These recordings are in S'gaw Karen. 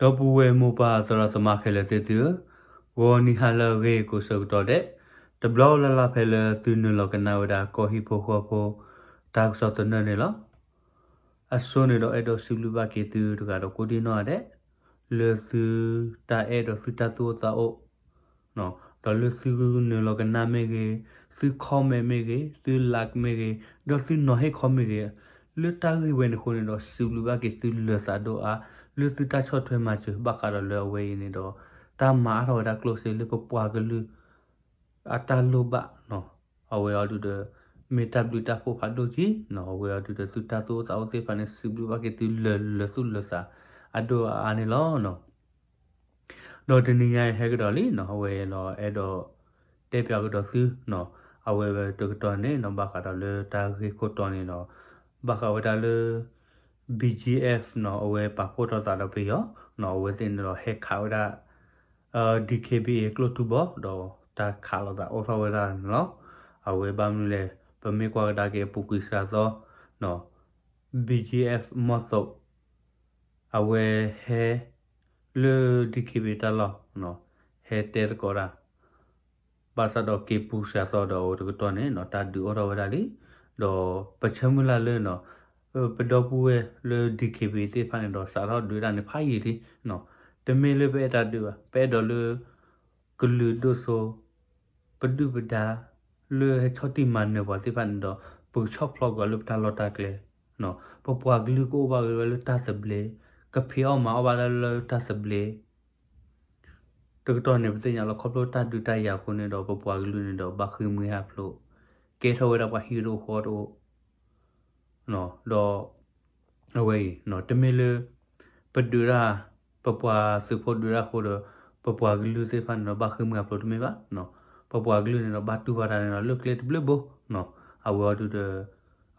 ဒီပုၢ်ဝဲၢ်မိၢ်ပၢ်သရၣ်သမါခဲလၢာ်သ့ၣ်သုဧၢ, ဂီၤနံၤဟါလၢအဂ့ၤကိးဆၢကတီၢ်ဒဲး, တဘျီလၢ်လၢ်ဖဲလၢသုနုာ်လီၤကနၣ်ဝဲဒၣ်ကီၢ်ဟံၣ်ဖိဃီဖိ တၢ်ကစီၣ်သနၢၣ်န့ၣ်လီၤ. အဆိန့ၣ်ဒီးအဲၣ်ဒိးစံးဘျုးဘၣ်က့ၤသုတဂၤဒီးကိးဒံနီၢ်ဂၤဒဲး, လၢသုတၢ်အဲၣ်ဒီးသုတၢ်သူၣ်အိၣ်သးအိၣ် ဒီးလၢသုနုာ်လီၤကနၣ်မ့ၢ်ဂ့ၤ, သု comment မ့ၢ်ဂ့ၤ, သု like မ့ၢ်ဂ့ၤ, ဒီးသုနီၤဟ့ၣ် comment မ့ၢ်ဂ့ၤ, လၢတၢ်ဂ့ၢ်ဝဲန့ၣ်အဃိန့ၣ်ဒီး စံးဘျုးဘၣ်က့ၤသုလၢာ်သးဒိၣ်အါ, လၢသုတၢ်ဆီၣ်ထွဲမၤစၢၤဘၣ်ဃးဒီးလၢအဝဲအံၤန့ၣ်ဒီး တၢ်မၤအါထီၣ်ဝဲဒၣ်ကျိၣ်စ့လၢပပှၤကလုာ် အတၢ်လိၣ်ဘၣ်နီၤ, အဝဲအံၤဒုးဒီး မ့ၢ်တၢ်ဘျုးတၢ်ဖှိၣ်ဖးဒိၣ်က့နီၤ, အဝဲအံၤဒုးဒီးသုတၢ်သူၣ်အိၣ်သးအိၣ်သ့ၣ်တဖၣ်န့ၣ် စံးဘျုးဘၣ်က့ၤသုလၢာ်လၢာ်သူၣ်လၢာ်သးအဒိၣ်အါန့ၣ်လီၤ. ဒီးတနံၤညါအံၤဟဲကဒီးလံနီၤ, အဝဲအံၤဒီးအဲၣ်ဒိး တဲပၠးကဒီးသုနီၤ, အဝဲဝဲတကတီၢ်န့ၣ်နီၤ ဘၣ်ဃးဒီးလၢတၢ်ဂ့ၢ်ခိၣ်တီန့ၣ်ဒီး ဘၣ်ဃးဝဲဒၣ်လၢ BGF နီၤ, အဝဲပာ်ဖှိၣ်ထီၣ်သးဒီးပယီၤနီၤ, အဝဲသ့ၣ်န့ၣ်ဒီးဟဲခးဝဲဒၣ် DKBA ကျိၣ်ထူဘီ ဒီးတၢ်ခးလိာ်သးအိၣ်ထီၣ်ဝဲဒၣ်န့ၣ်လီၤ. အဝဲဘၣ်မနုၤလဲၣ်, ပမ့ၢ်ကွၢ်ကဒါက့ၤအပူၤကွံာ်စှၤသီ BGF မီၢ်သိး အဝဲဟဲ လၢ DKBA တၢ်လီၢ် ဟဲတဲသကိးတၢ် ဘၣ်ဆၣ်ဒီးက့ၤပူၤစှၤသီဒီးအဝဲတကတီၢ်န့ၣ်နီၤ တၢ်ဒုးအိၣ်ထီၣ်ဝဲဒၣ်လံ, ဒီးပဆၢမုၢ်လၢ်လၢနီၤ ပဒီပုၢ်ဝဲၢ်လၢ DKBA သ့ၣ်တဖၣ်န့ၣ်ဒီး စးထီၣ်ဒုးတၢ်န့ၣ်ဖးယံာ်လံနီၤ, တမ့ၢ်လၢပအဲၣ်တၢ်ဒုးဘၣ်, ပအဲၣ်ဒိးလၢ ကလုာ်ဒိၣ်စိ ပဒုၣ်ပဒါ လၢဟဲဆီၣ်တံၢ်မၤနၢၤပှၤသ့ၣ်တဖၣ်န့ၣ်ဒီး ပကဆီၣ်ဖျိးကွံာ်လၢပတၢ်လီၢ်တၢ်ကျဲနီၤ, ပပှၤကလုာ်ကအိၣ်ဘၣ်က့ၤဝဲလၢတၢ်သဘျ့, ကဖံးအီၣ်မၤအီၣ်ဘၣ်လၢတၢ်သဘျ့ တကတီၢ်န့ၣ် ပသ့ၣ်ညါလီၤခီဖျိတၢ်ဒုးတၢ်ယၤအဃိန့ၣ်ဒီး ပပှၤကလုာ်န့ၣ်ဒီး ဘၣ်ဃ့ၢ်မှံဟးဖျိး, ကဲထီၣ်ဝဲဒၣ်ပှၤဟံၣ်တအိၣ်ဃီတအိၣ်, ဒီး အဝဲအံၤ တမ့ၢ်လၢ ပဒုးတၢ် ပပှၤသုးဖိဒုးတၢ်အဃိဒီး ပပှၤကလုာ်သ့ၣ်တဖၣ်န့ၣ်ဒီး ဘၣ်ဃ့ၢ်မှံဟးဖျိးတမ့ၢ်ဘၣ်, ပပှၤကလုာ်န့ၣ်ဒီး ဘၣ်တူၢ်ဘၣ်တၢ်န့ၣ်ဒီး လၢကျဲတဘျုးဘိ, အဝဲအံၤဒုးဒီး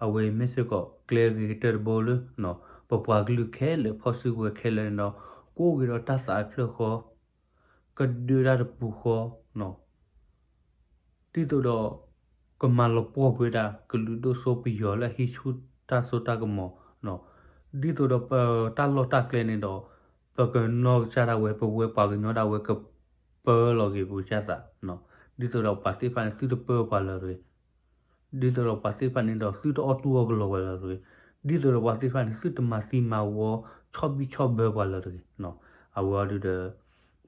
အဝဲအံၤမ့ၢ်စ့ၢ်ကီးကျဲဂ့ၤကတၢၢ်တဘိလၢ ပပှၤကလုာ်ခဲလၢာ် ဖီၣ်စုကဝဲၤခဲလၢာ်န့ၣ်ဒီး ကအိၣ်က့ၤဒီးတၢ်သးတဖျၢၣ်ဃီ, ကဒုးတၢ်တပူၤဃီနီၤ, ဒ်သိးဒီး ကမၤလီၤပှီၢ်ကွံာ်ဝဲဒၣ် ကလုာ်ဒိၣ်စိပယီၤလၢအဟံးဆူၣ်တၢ်စိတၢ်ကမီၤနီၤ, ဒ်သိးဒီးပတၢ်လီၢ်တၢ်ကျဲန့ၣ်ဒီး ပကနီၢ်ကစၢ်ဒၣ်ဝဲ ပဝဲပှၤကညီဒၣ်ဝဲကပၢလီၤက့ၤပကစၢ်သးနီၤ, ဒ်သိးဒီးပှၤသ့ၣ်တဖၣ်န့ၣ် သုတပၢပှၤလၢၤတဂ့ၤ ဒ်သိးဒီးပှၤသ့ၣ်တဖၣ်န့ၣ်ဒီး သုတအီၣ်တူၢ်အီၣ်ကလီၤပှၤလၢၤတဂ့ၤ, ဒ်သိးဒီးပှၤသ့ၣ်တဖၣ်န့ၣ် သုတမၤသံမၤဝီ ဆီၣ်ဘံၣ်ဆီၣ်ဘၢပှၤလၢၤတဂ့ၤနီၤ, အဝဲအံၤဒုးဒီး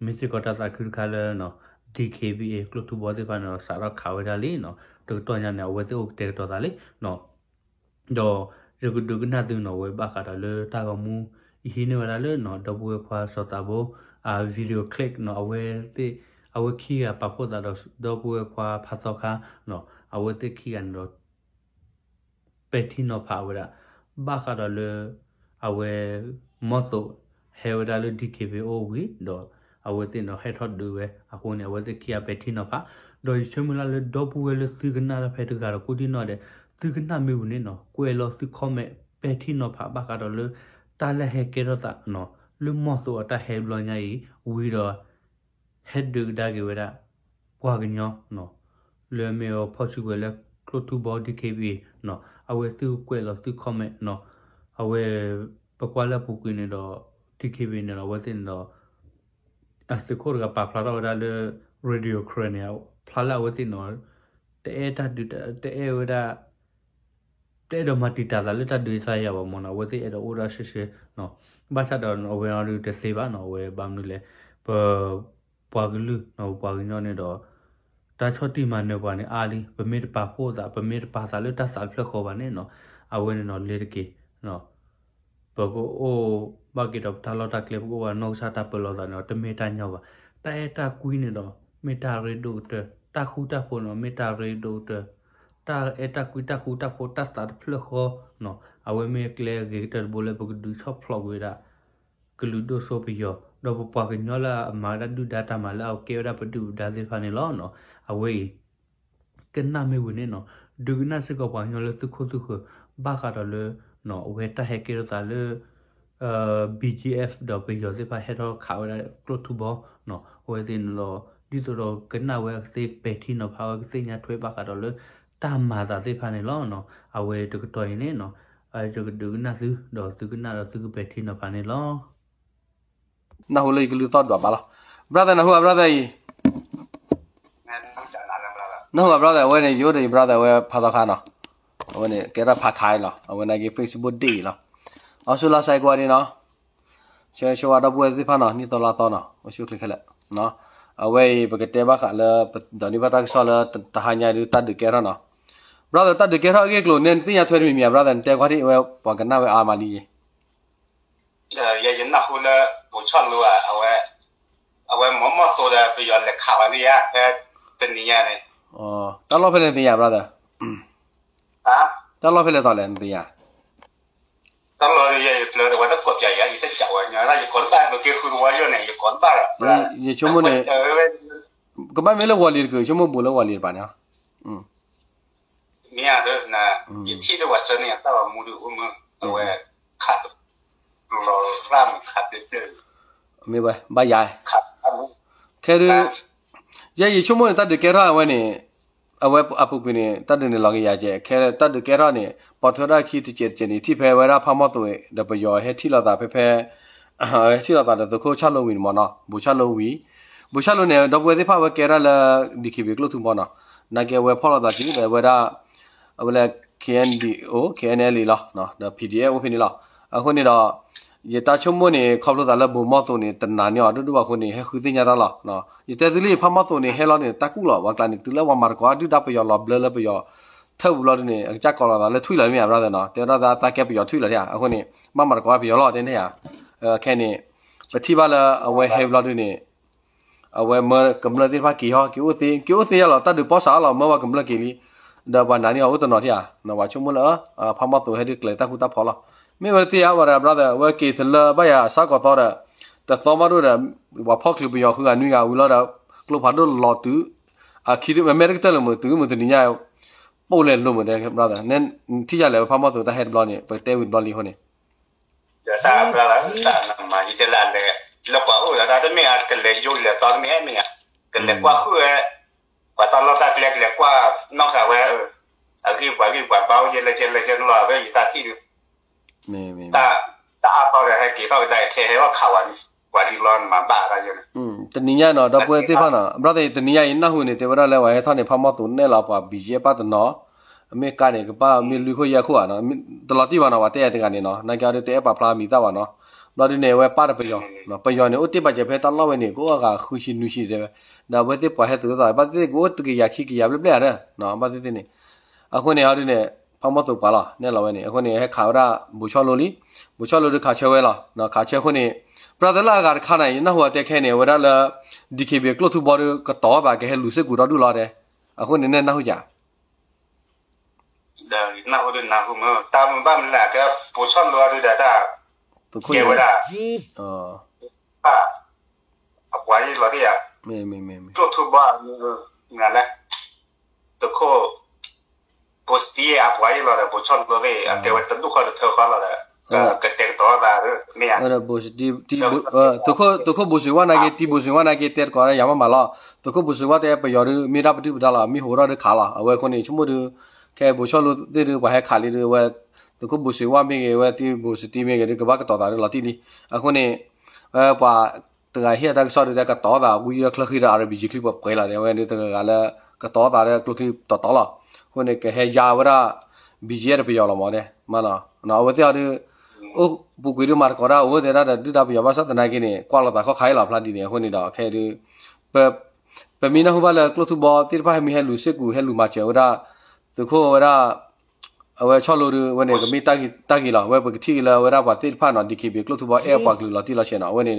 မ့ၢ်စ့ၢ်ကီးတၢ်သးခုတခါလၢ DKBA ကျိၣ်ထူဘီသ့ၣ်တဖၣ်န့ၣ်ဒီး စးထီၣ်ခးဝဲဒၣ်လံနီၤ, တကတီၢ်ညါန့ၣ် အဝဲသ့ၣ်အိၣ်ကတဲာ်ကတီၤသးလံနီၤ ဒီးယကဒုးကနၣ်သုနီၤ အဝဲဘၣ်ဃးဒီးလၢတၢ်ဂီၤမူ ယဟံးန့ၢ်ဝဲဒၣ်လၢနီၤ ဒီပုၢ်ဝဲၢ်ခွါစီၤသးဘိ အ video clip နီၤ, အဝဲသ့ၣ် အဝဲခံဂၤပာ်ဖှိၣ်သးဒီး ဒီပုၢ်ဝဲၢ်ခွါဖးသီခါနီၤ, အဝဲသ့ၣ်ခံဂၤန့ၣ်ဒီး ပဲာ်ထံနီၤဖးဝဲဒၣ် ဘၣ်ဃးဒီးလၢ အဝဲ မီၢ်သိး ဟဲဝဲဒၣ်လၢ DKBA အိၣ်ဝံၤဒီး အဝဲသ့ၣ်န့ၣ်ဒီးဟဲထီၣ်ဒုးဝဲအဃိန့ၣ် အဝဲသ့ၣ်ခံဂၤပဲာ်ထံနီၤဖး, ဒီးယဆၢမုၢ်လၢ်လၢဒီပုၢ်ဝဲၢ်လၢသုကနၣ်တၢ်ဖဲတဂၤဒီးကိးဒံနီၢ်ဒဲး သုကနၣ်မ့ၢ်ဝံၤန့ၣ်နီၤ ကွဲးလီၤသု comment ပဲာ်ထံနီၤဖးဘၣ်ဃးဒီးလၢ တၢ်လၢဟဲကဲထီၣ်သးနီၤ လၢမီၢ်သိးအတၢ်ဟဲဘျီညါအံၤ ဝံၤဒီး ဟဲဒုးကဒါက့ၤဝဲဒၣ် ပှၤကညီနီၤ လၢမ့ၢ်အီၤဖီၣ်စုကဝဲၤလၢကျိၣ်ထူဘီ DKBA နီၤ အဝဲသုကွဲးလီၤသု comment နီၤ အဝဲ ပကွၢ်လၢအပူၤကွံာ်န့ၣ်ဒီး DKBA န့ၣ်ဒီး အဝဲသ့ၣ်န့ၣ်ဒီး အသုးခိၣ်တဂၤပာ်ဖျါထီၣ်ဝဲဒၣ်လၢ Radio Karen န့ၣ် ဖျါလၢအဝဲသ့ၣ်န့ၣ် တအဲၣ်တၢ်ဒုး တအဲၣ်ဝဲဒၣ် တအဲၣ်ဒိးမၤတံာ်တာ်သးလၢတၢ်ဒုးတၢ်ယၤဘၣ်မ့ၢ်နီၤ အဝဲသ့ၣ်အဲၣ်ဒိးအိၣ်ဒၣ်ရှဲရှဲနီၤ ဘၣ်ဆၣ်ဒီးအဝဲအံၤဒုးတသ့ဘၣ်နီၤ အဝဲဘၣ်မနုၤလဲၣ် ပ ပှၤကလုာ်နီၤ ပပှၤကညီန့ၣ်ဒီး တၢ်ဆီၣ်တံၢ်မၤနၢၤပှၤန့ၣ်အါလံ ပမ့ၢ်တပာ်ဖှိၣ်သး ပမ့ၢ်တပာ်သးလၢတၢ်သးတဖျၢၣ်ဃီဘၣ်န့ၣ်နီၤ အဝဲန့ၣ်နီၤ လ့ၤတက့ၢ်နီၤ ပကအိၣ်ဘၣ်က့ၤဒီးပတၢ်လီၢ်တၢ်ကျဲ ပကအိၣ်ဘၣ်နီၢ်ကစၢ်တၢ်ပၢလီၤသးန့ၣ်ဒီး တမ့ၢ်တၢ်ညီဘၣ်. တၢ်အဲၣ်တၢ်ကွံန့ၣ်ဒီး မ့ၢ်တၢ်ရ့ဒိၣ်ကတၢၢ်, တၢ်ဃူတၢ်ဖိးန့ၣ်ဒီး မ့ၢ်တၢ်ရ့ဒိၣ်ကတၢၢ်, တၢ်အဲၣ်တၢ်ကွံ တၢ်ဃူတၢ်ဖိး တၢ်သးတဖျၢၣ်ဃီနီၤ အဝဲမ့ၢ်ကျဲဂ့ၤကတၢၢ်တဘိလၢပကဒုးဆီၣ်ဖျိးကွံာ်ဝဲဒၣ် ကလုာ်ဒိၣ်စိပယီၤ ဒီးပပှၤကညီလၢအမၤဝဲဒၣ်ဒုၣ်ဒါတၢ်မၤလၢအကဲဝဲဒၣ်ပဒုၣ်ပဒါသ့ၣ်တဖၣ်န့ၣ်လီၤ. အဝဲအံၤ ကနၣ်မ့ၢ်ဝံၤန့ၣ်နီၤ ဒုးကနၣ်စ့ၢ်ကီးပှၤကညီလၢသုခိၣ်သုဃၢၤ ဘၣ်ဃးဒီးလၢ အဝဲတၢ်ဟဲကဲထီၣ်သးလၢ BGF ဒီးပယီၤသ့ၣ်တဖၣ်ဟဲထီၣ်ခးဝဲဒၣ်ကျိၣ်ထူဘီနီၤ အဝဲသ့ၣ်န့ၣ်ဒီး ဒ်သိးဒီးကနၣ်ဝဲကသ့ပဲာ်ထံနီၤဖးဝဲကသ့ၣ်ညါထွဲဘၣ်ဃးဒီးလၢ တၢ်မၤသးသ့ၣ်တဖၣ်န့ၣ်လီၤ. အဝဲတကတီၢ်အံၤန့ၣ်နီၤ ယကဒုးကနၣ်သု ဒီးသုကနၣ်ဒီးသုကပဲာ်ထံနီၤဖးန့ၣ်လီၤ. နၢ်ဟူလၢယကလုၢ်သီၣ်ဒွးဘၣ်လီၤ. Brother နၢ်ဟူဧါ brother အံၤ, နၢ်ဟူဧါ brother အဝဲန့ၣ် ယအိၣ်ဒီးယ brother အဝဲဖးသီခါနီၤ, အဝဲန့ၣ်ကဲထီၣ်ဖးခါအံၤလီၤ, အဝဲန့ၣ်က့ Facebook ဒ့ၣ်အံၤလီၤ. အိၣ်ဆူၣ်လၢ်ဆဲးကွၢ်ဒံးနီၤ, ဆၢဂ့ၤဆၢဝါဒီပုၢ်ဝဲၢ်သ့ၣ်တဖၣ်နီၤ, နံၣ်သီလါသီနီၤ, အိၣ်ဆူၣ်ချ့ခဲလၢာ်. အဝဲအံၤ ပကတဲဘၣ်ဃးလၢ ပဒိးန့ၢ်ဘၣ်တၢ်ကစီၣ်လၢတဟါညါဒုး တၢ်ဒုးကဲထီၣ်နီၤ. Brother တၢ်ဒုးကဲထီၣ်အဂ့ၢ်အကျိၤန့ၣ် နသ့ၣ်ညါထွဲတမံၤမံၤဧါ brother, နတဲကွၢ်ဒံး အဝဲပှၤကနၣ်ဝဲအါမးလံယ့ၤ ယဲယနၢ်ဟူလၢ ပိာ်ဆီၣ်လိဧါ, အဝဲ အဝဲမ့ၢ်မီၢ်သိးဒီး ပယီၤလဲၤခးဝဲလံဧါ ဖဲတနံၤညါန့ၣ်, တၢ်လီၢ်ဖဲလဲၣ်နသ့ၣ်ညါ brother, တၢ်လီၢ်ဖဲလဲၣ်သီလဲၣ် နသ့ၣ်ညါ, တၢ်လီၢ်ယဲယဖျၢၣ်ဝဲတကိးပၠးယၤ ယတကးဝဲညါ ယကိးတဘၣ် ပက့ၤဃုတဝီယိၣ်န့ၣ် ယကိးတဘၣ်ဒီး ယဆိကမိၣ်န့ၣ် ကဘၣ်မ့ၢ်လၢဝီၤလံၤတကုာ် ဆိကမိၣ်ဘူးလၢဝီၤလံၤတပၤန့ၣ် မ့ၢ်ဧါ, ယထံၣ်တဝဲစၢန့ၣ် အတၢ်ဘၣ်မူဒုးအိၣ်မး အဝဲ ခး လီၤရၣ်မးခးပျ့ပျ့, မ့ၢ်ဝဲ ဘၣ်ယၤ, ခဲဒုး ယဲယဆိကမိၣ်န့ၣ် တၢ်ဒုးကဲထီၣ်အဝဲန့ၣ်, အဝဲအပူၤကွံာ်န့ၣ် တၢ်ဒုးန့ၣ်လီၤကယၤကဲ ခဲတၢ်ဒုးကဲထီၣ်န့ၣ် ပိာ်ထွဲထီၣ်ခံတစဲးတစဲးန့ၣ် ထံၣ်ဖဲဝဲဒၣ်ဖးမီၢ်သိးဒီးပယီၤဟဲထံၣ်လိာ်သးဖဲဖဲ ဟဲထံၣ်လိာ်သးဒီးသုးခိၣ်ဆီၣ်လိဝံၤန့ၣ်မ့ၢ်နီၤ, ဘိးဆီၣ်လိဝံၤ, ဘိးဆီၣ်လိန့ၣ် ဒီပုၢ်ဝဲၢ်သ့ၣ်တဖၣ်ဝဲကဲဒၣ်လၢ DKBA ကျိၣ်ထူဘီနီၤ, နာ်က့အဝဲဖီၣ်လိာ်သးစုဒီးဝဲဒၣ် အဝဲလၢ KNDO KNLA လီၤ, ဒီး PDF အိၣ်ဖဲန့ၣ်လီၤ. အဃိန့ၣ်ဒီး ယတၢ်ဆိကမိၣ်န့ၣ် ခီဖျိသးလၢဘိးမီၢ်သိးန့ၣ် တနာ်န့ၢ်အီၤဒိၣ်ဒိၣ်ဘၣ်အဃိန့ၣ် ဟဲဃုသ့ၣ်ညါတၢ်လီၤ. ယတဲသုလံ ဖးမီၢ်သိးန့ၣ် ဟဲလီၤန့ၣ် တၢ်ကူၣ်လီၤ ပှၤကျါန့ၣ် တုၤလၢပှၤမၤသကိးအဒုၣ်ဒါပယီၤလီၤဘျၢလၢပယီၤ ထၢၣ်ပူၤဘျီဒုန့ၣ် အကစၢ်ကိးလိာ်သးလၢထွံၣ်လီၤမ့ၢ်ဧါ brother နီၤ, တဲဝဲဒၣ်သးကဲပယီၤထွံၣ်လီၤဧါ, အဃိန့ၣ် ဘၣ်မၤသကိးပယီၤလီၤတဲန့ၣ်ဧါ, ခဲန့ၣ် ပထံၣ်ဘၣ်လၢအဝဲဟဲဘျီဒုန့ၣ် အဝဲမၢကမျၢၢ်သ့ၣ်တဖၣ်က့ၤဟီၣ် က့ၤအိၣ်သ့ က့ၤအိၣ်သ့ယါလီၤ တၢ်ဒုးပီၢ်စးအါလီၤ မၢပှၤကမျၢၢ်က့ၤလံ, ဒီးပှၤနာ်န့ၢ်အီၤအိၣ်တနီၤထံၣ်ဧါ, ပှၤဆိကမိၣ်လၢ ဖးမီၢ်သိးဟဲဒုးကျဲၤတၢ်ဃူတၢ်ဖိးလီၤ. မ့ၢ်ဝဲသ့ၣ်ဧါ ဝဲဒၣ် brother အဝဲက့ၤသလၢဘၣ်ယၤစးကီးသီဒီး တသီဘၣ်ဒိၣ်ဒီး ပှၤဖီၣ်ချုးပယီၤဃုဂၤနွံဂၤဝံၤလီၤဒီး ကျိဖးဒိၣ်လီၤတုၤ အခံမဲာ်တကတၢၢ်လၢမုာ် တုၤမုာ်တနံၤညါ ပိၢ်လဲၤလိာ်မုာ်ဒီး brother နထံၣ်ယၤလဲၣ်ဝဲဖးမီၢ်သိးတၢ်ဟဲတဘျီန့ၣ် ပကတဲဝံၤတဘျီလံအဃိန့ၣ် တၢ်ဘျါလၢတၢ်နမၤယံာ်ကဲလၢအလဲၤ လၢပှၤအိၣ်ဒီးတၢ်တမ့ၢ်အကလဲၤယိၤလဲၤသီတမ့ၢ်မ့ၢ်ဧါ, ကလဲၤကွၢ်ဃုာ်ဝဲ ပှၤတၢ်လီၢ်တၢ်ကျဲကလဲၤကွၢ်နီၣ်ဃာ်ဝဲ အဂ့ၢ်ပှၤဂ့ၢ်ပှၤဘါအိၣ်ယဲလဲၣ်ကဲလဲၣ်ကဲလီၤ အဝဲယတၢ်ထံၣ်ဒုး တၢ်အါထီၣ်ဒီးဟဲက့ၤထီၣ်ကဒါခဲဟဲလီၤခးဝဲ ပှၤလံလီၤနမၤဘၣ်တၢ်ယဲန့ၣ် တနံၤညါနီၤ ဒီပုၢ်ဝဲၢ်သ့ၣ်တဖၣ်နီၤ brother တနံၤညါအံၤနၢ်ဟူန့ၣ် တဲဝဲဒၣ်လၢပှၤဟဲထီၣ်န့ၣ် ဖးမီၢ်သိးနဲၣ်လီၤပှၤ ဘံၣ်ယဲၣ်ပၣ်တနီၤ အမ့ၢ်ကါန့ၣ် ကဘၣ်မ့ၢ်လွံၢ်ခိၣ်ယဲၢ်ခိၣ်ဧါနီၤ တလီၤတံၢ်ဘၣ်နီၤ ပှၤတဲယၤတဂၤန့ၣ်နီၤ နာ်က့အီၤဒုးတအဲၣ်ပာ်ဖျါမံၤသၣ်ဘၣ်နီၤ ဘျီဒုန့ၣ် အဝဲပၢ်တပယီၤ ပယီၤန့ၣ် အိၣ်တ့ၢ်ဘၣ်စၢၤဖဲတၢ်လီၢ်ဝဲန့ၣ် ကအိၣ်အဂၤဃုဆံနွံဆံတဲဝဲ ဒီးအဝဲသ့ၣ်ပှၤဟဲသုးလိာ်သး ဘၣ်သ့ၣ်သ့ၣ်ကအိၣ်တကယၤခံကယၤဘျဲၣ်ဘျဲၣ်ဧါ ဘၣ်သ့ၣ်သ့ၣ်န့ၣ် အဃိန့ၣ်အီၤဒုန့ၣ် ဖးမီၢ်သိးပှၤလီၤ နဲၣ်လီၤဝဲန့ၣ် အဃိန့ၣ် ဟဲခးဝဲဒၣ် ဘိးဆီၣ်လိလံ ဘိးဆီၣ်လိဒုခးဆၢဝဲလီၤ ခးဆၢအဃိန့ၣ် brother လၢအဂၤတခါန့ၣ် ယနၢ်ဟူအတဲခဲန့ၣ် အဝဲဒၣ်လၢ DKBA ကျိၣ်ထူဘီဒု ကတီၤသးကဟဲလူၤစ့ၢ်ကီးဒီဒူၣ်လီၤတဲ အဃိန့ၣ်နဲၣ်နၢ်ဟူယၤ ဒီးနၢ်ဟူဒုနၢ်ဟူမ့ၢ် တၢ်မုာ်ဘၣ်မနုၤလဲၣ် ကဲပိာ်ဆီၣ်လိအီၤဒုဒီးတၢ် ကဲဝဲဒၣ် အပှၤယ့ၢ်လီၤတံၢ်ယၤ ကျိၣ်ထူဘီ မနုၤလဲၣ် သုးခိၣ် ဘိၣ်စတံအပှၤယ့ၢ်လီၤဒီး ပိာ်ဆီၣ်လိသ့ၣ် အကဲဝဲတဒူၣ်ဃီတထၢဃီလီၤဒီး ကတဲာ်ကတီၤသးမ့ၢ်ဧါ သုးခိၣ်ဘိၣ်စွ့ၤဝါနာ်က့ တံၤဘိၣ်စွ့ၤဝါနာ်က့ တဲတကိးယၤမးမးလီၤ သုးခိၣ်ဘိၣ်စွ့ၤဝါတဲပယီၤဒု မ့ၢ်ဒၣ်ပဒုၣ်ပဒါလီၤ မ့ၢ်ဟိးထီၣ်ဒုခးလီၤ အဝဲအဃိန့ၣ် ဆိကမိၣ်ဒု ခဲဘိၣ်ဆီၣ်လိသ့ၣ်ဒု ပှၤဟဲခးလံဒု အဝဲ သုးခိၣ်ဘိၣ်စွ့ၤဝါမ့ၢ်ဂ့ၤ အဝဲတံၤဘိၣ်စတံမ့ၢ်ဂ့ၤဒု ကဘၣ်ကတီၤသးဒုလီၤတံၢ်လံ အဃိန့ၣ် ပှၤ တဂၤဟ့ၣ်အတၢ်ကစီၣ်ဒုးတဲကတီၤသးဝံၤဒီးချၢဃံဒီး RPG ချံပှဲၤပှဲၤလီၤဒီး အဝဲဒုးတဂၤလၢ ကတီၤသးဒီးကျိချံတီၤတီၤလီၤ. အဃိန့ၣ် ကဟဲယါဝဲဒၣ် ဘံၣ်ယဲၢ် ဒီးပယီၤလီၤမးဒဲး မးနီၤ အဝဲသ့ၣ်အီၤဒုး အိၣ်ပူၤကွံာ်ဒုးမၤသကိးတၢ်အိၣ်သဲဒၣ်ဒီး ဒုၣ်ဒါပယီၤဘၣ်ဆၣ်သနာ်က့န့ၣ် ကွၢ်လိာ်သးခီခါအံၤလီၤဖျါဒ်န့ၣ် အဃိန့ၣ်ဒီး ခဲဒုး ပမ့ၢ်နၢ်ဟူဘၣ်လၢကျိၣ်ထူဘီသ့ၣ်တဖၣ်ဟဲမ့ၢ်ဟဲလူၤစ့ၢ်ကီး ဟဲလူၤမၤစၢၤဝဲဒၣ် သုးခိၣ်ဝဲဒၣ် အဝဲဆီၣ်လိဒုး အဝဲန့ၣ် ကမ့ၢ်တၢ်ဂ့ၤလီၤ. အဝဲပကထံၣ်က့ၤလၢအဝဲဒၣ်ပှၤသ့ၣ်တဖၣ်နီၤ DKBA ကျိၣ်ထူဘီအဲၣ်ပှၤကလုာ်လီၤတံၢ်လီၤဆဲးနီၤ အဝဲန့ၣ်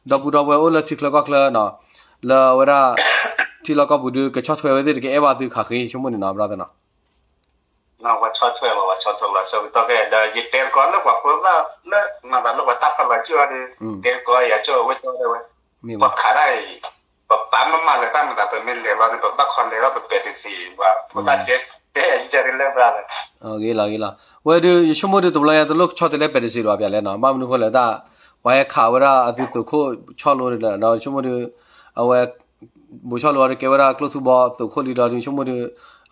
ဒီပုၢ်ဒီဝဲၢ်အိၣ်လၢထံချၢကီၢ်ချၢနီၤ လၢအဝဲဒၣ် ထံလီၢ်ကီၢ်ပူၤဒုး ကဆီၣ်ထွဲဝဲသ့ၣ်တကဲအဲၣ်ဘၣ်သုခးဃ့ ဆိကမိၣ်န့ၣ်နီၤ brother နီၤ ပှၤဆီၣ်ထွဲလီၤ ပှၤဆီၣ်ထွဲလီၤ ဆၢကတီၢ်ခဲဒီး ယတဲသကိးလၢပှၤဖိသၣ်လၢ မၤသးလၢပှၤတၢ်ဖးလီၤစုၣ်အီၤဒုး တဲသကိးယၤကၠိဝဲကၠိတဲဝဲ ပှၤခးတၢ်အံၤ ပပာ်မၤမၤလၢတၢ်မၤသး ပမ့ၢ်လဲၤလီၤန့ၣ် ပဘၣ်ခီလဲၤလီၤပပဲာ်တစ့း ပှၤဖိသၣ်တဲ တဲယၤယတဲဒ်လဲၣ်ဘၣ်လၢ ဂ့ၤလီၤဂ့ၤလီၤ ဝဲဒုး ယဆိကမိၣ်ဒုး တဘျီညါတလိၣ်ကဆီၣ်ထွဲလၢပဲာ်တစ့းလီၤပၠးလဲၣ်နီၤ ဘၣ်မနုၤဃိလဲၣ်တၢ် ပှၤဟဲခးဝဲဒၣ်အသုးသုးခိၣ်ဆီၣ်လိဒီး ဒီးဆိကမိၣ်ဒုး အဝဲ ဘိးဆီၣ်လိအီၤဒုးကဲဝဲဒၣ်ကျိၣ်ထူဘီသုးခိၣ်လံဒီးဒုး ဆိကမိၣ်ဒုး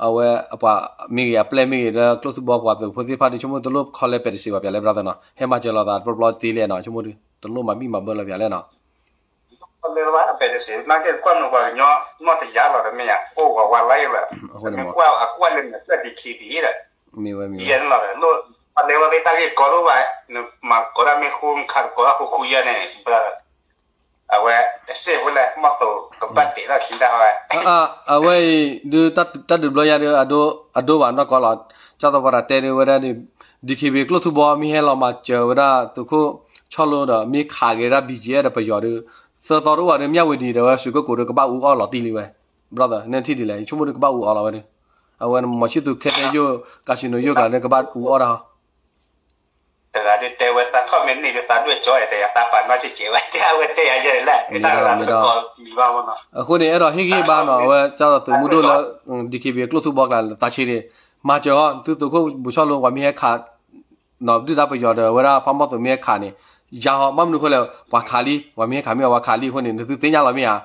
အဝဲအပှၤမ့ၢ်ဂ့ၤအပျဲၢ်မ့ၢ်ဂ့ၤလၢကျိၣ်ထူဘီပှၤသုးဖိသ့ၣ်တဖၣ်ဒုး ဆိကမိၣ်တလိၣ်ခီလဲပဲာ်တစ့းဘၣ်ပၠးလဲၣ် brother နီၤ ဟဲမၤစၢၤလိာ်သးတဘျီဘျီသ့လဲၣ်နီၤ ဆိကမိၣ်ဒုး တလိၣ်မၤဘံၣ်မၤဘၢလီၤပၠးလဲၣ်နီၤ လဲၤဘၣ် အပဲတစ့း နာ်က့ကွၢ်နုာ်ပှၤကညီ နီၢ်တယၢ်လီၤ တမ့ၢ်ဧါ, အိၣ်ဝဲဝါလၢလၢ တမ့ၢ်ကွၢ်အကွၢ်လၢမဲာ်ဖျၢၣ် ဒီးခံဘံၣ်ဒီး မ့ၢ်ဝဲမ့ၢ်ဝဲ ယဲန့ၣ်လီၤဒီး လိၣ်အလဲၤဝဲသ့ၣ်တၢ်ဂ့ၢ်ကီလိၣ်ဘၣ် နမၤကိးတၢ်မ့ၢ်ဃူ နခးကိးတၢ်ဃူဃူယဲန့ၣ် အဝဲ တစ့ၢ်ဖိလဲၣ် မီၢ်သိးကဘၣ်တဲထီၣ်ခံတၢ်ဝဲ အဝဲအံၤ ဒုးတၢ်ဒုးဘျီယါဒီး အဒိဘၣ်နီၢ်ကီၢ်လီၤ, ကၢ်သိးပှၤတၢ်တဲဒုးဝဲဒၣ်န့ၣ် ဒီး ဒီး ကဘ့ၣ် ကျိၣ်ထူဘီ မ့ၢ်ဟဲလီၤမၤစၢၤဝဲဒၣ်သုးခိၣ်ဆီလိဒီး မ့ၢ်ခးက့ၤဒၣ် ဘံၣ်ကၠံၣ်အဲၣ် ဒီးပယီၤဒီး သၢသီတအိၣ်ဘၣ်ဒီး မၠၣ်ဝတံၤဒီးဝဲ ရွှေကုက္ကိုဒီး ကဘၣ်အူအီၣ်လီၤတံၢ်လံဝဲ, brother နထံၣ်ဒ်လဲၣ် ယဆိကမိၣ်ဒီးကဘၣ်အူအီၣ်လီၤဝဲဒီး အဝဲမီၤဆံသူခဲတဲယိၣ် casino ယိၣ်ကျါဒီး ကဘၣ်အူအီၣ်တၢ် တဂၤဒုးတဲဝဲသးထီၣ်မ့ၢ်န့ၢ်ဒီးသးဒွဲၣ်ကၠီ တဲယၤသးပာ်နီၣ်ကဲကဲဝဲ တဲအဝဲတဲယၤယဲလဲၣ် တၢ်လၢသကိးလံဘၣ်မနီၤ အဃိန့ၣ် အဲၣ်ဒိးဟ့ၣ်ဂံၢ်ဘါနီၤ အဝဲကၢ်သိးသုးမုၢ်ဒိၣ်လၢ ဒီး ကဘ့ၣ် ကျိၣ်ထူဘီကျါလၢသးဆံးန့ၣ် မၤစၢၤအီၤ သုးခိၣ်ဘူၣ်ဆီလိ ပှၤမ့ၢ်ဟဲခး ဒုၣ်ဒါပယီၤဒီး အဝဲဒၣ်ဖးမီၢ်သိးမ့ၢ်ဟဲခးန့ၣ် ယၤဟီ ဘၣ်မနုၤအဃိလဲၣ် ပှၤခးလံ ပှၤမ့ၢ်ဟဲခးမ့ၢ်အီၤ ပှၤခးလံအဃိန့ၣ် နသုသ့ၣ်ညါလီၤမ့ၢ်ဧါ